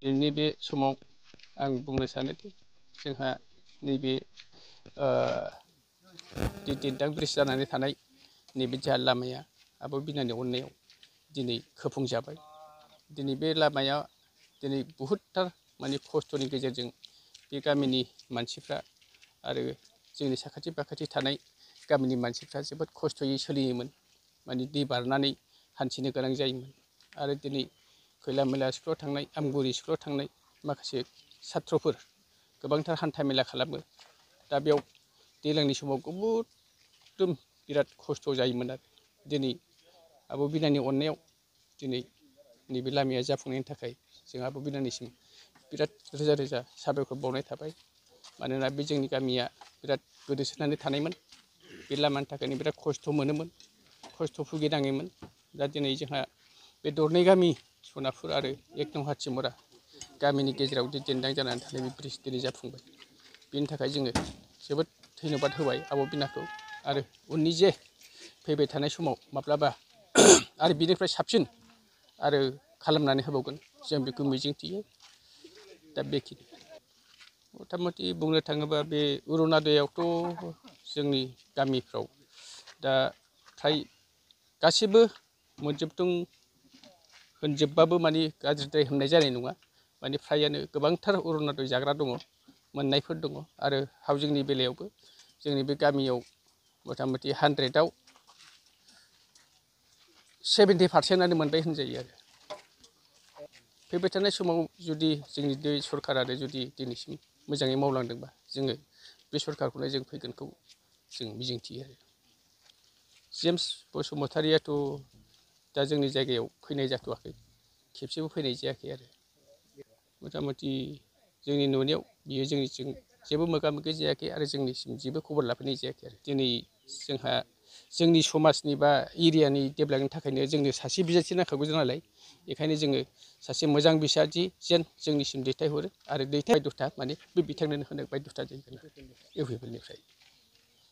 दिनैनि बे समाव आं बुंनो सानोदि जोंहा नैबे दिन्दां ब्रिज जानानै थानाय नैबे जोंहा लामाया आब' बिनानि अननायाव दिनै खोफुंजाबाय। दिनै बे लामाया दिनै बहुदथार माने खस्थ'नि गेजेरजों बे गामिनि मानसिफ्रा आरो जोंनि साखाथि फाखाथि थानाय गामिनि मानसिफ्रा जोबोद खस्थ'यै सोलियोमोन। माने दै बारनानै हान्थिनो गोनां जायोमोन आरो दिनै खैला मैला स्कुलाव थांनाय आमगुरि स्कुलाव थांनाय माखासे साथ्र'फोर गोबांथार हान्था मेला खालामो। दा बेयाव दैज्लांनि समाव एकदम बिराद खस्थ' जायोमोन आरो दिनै आब' बिनानि अननायाव दिनै नैबे लामाया जाफुंनायनि थाखाय जों आब' बिनानिसिम बिराद रोजा रोजा साबायखर बावनाय थाबाय। मानोना बे जोंनि गामिया बिराद गोदोसोनानै थानायमोन। बे लामानि थाखायनो बिराद खस्थ' मोनोमोन, खस्थ' भुगिनाङोमोन। दा दिनै जोंहा बे दरनै गामि सनापुर आरो 1 नं हाथिमरा गामिनि गेजेराव दिन्दां जानानै थानाय बे ब्रिज दिनै जाफुंबाय। बेनि थाखाय जोङो जोबोद धन्यबाद होबाय आब' बिनाखौ आरो उननि जे फैबाय थानाय समाव माब्लाबा आरो बिनिफ्राय साबसिन आरो खालामनानै होबावगोन जों बेखौ मिजिंथियो। दा बेखिनि मथा मथि बुंनो थाङोबा बे अरुनदयावथ' जोंनि गामिफ्राव दा फ्राय गासिबो मोनजोबदों होनजोबबाबो माने गाज्रिद्राय होननाय जानाय नङा। माने फ्रायानो गोबांथार अरुनदय जाग्रा दङ, मोननायफोर दङ आरो हाउजिंनि बेलायावबो जोंनि बे गामियाव मथा मथि 100आव 70% मोनबाय होनजायो आरो। फैबाय थानाय समाव जुदि जोंनि बे सरकारानो जुदि दिनैसिम मोजाङै मावलांदोंबा जोङो बे सरकारखौनो जों फैगोनखौ जों मिजिंथियो आरो। जेम्स बसुमतारियाथ' दा जोंनि जायगायाव फैनाय जाथ'वाखै, खेबसेबो फैनाय जायाखै आरो। मथा मथि जोंनि नुनायाव बियो जोंनिथिं जेबो मोगा मोगि जायाखै आरो जोंनिसिम जेबो खबर लाफैनाय जायाखै आरो। दिनै जोंहा जोंनि समाजनि बा एरियानि डेभेलपनि थाखायनो जोंनो सासे बिजाथि नांखागौ नालाय, बेखायनो जोङो सासे मोजां बिसाथि जेन जोंनिसिम दैथायहरो आरो दैथाय बायध'था माने बे बिथांनोनो होनो बायध'था जाहैगोन इउ पि पि एल निफ्राय।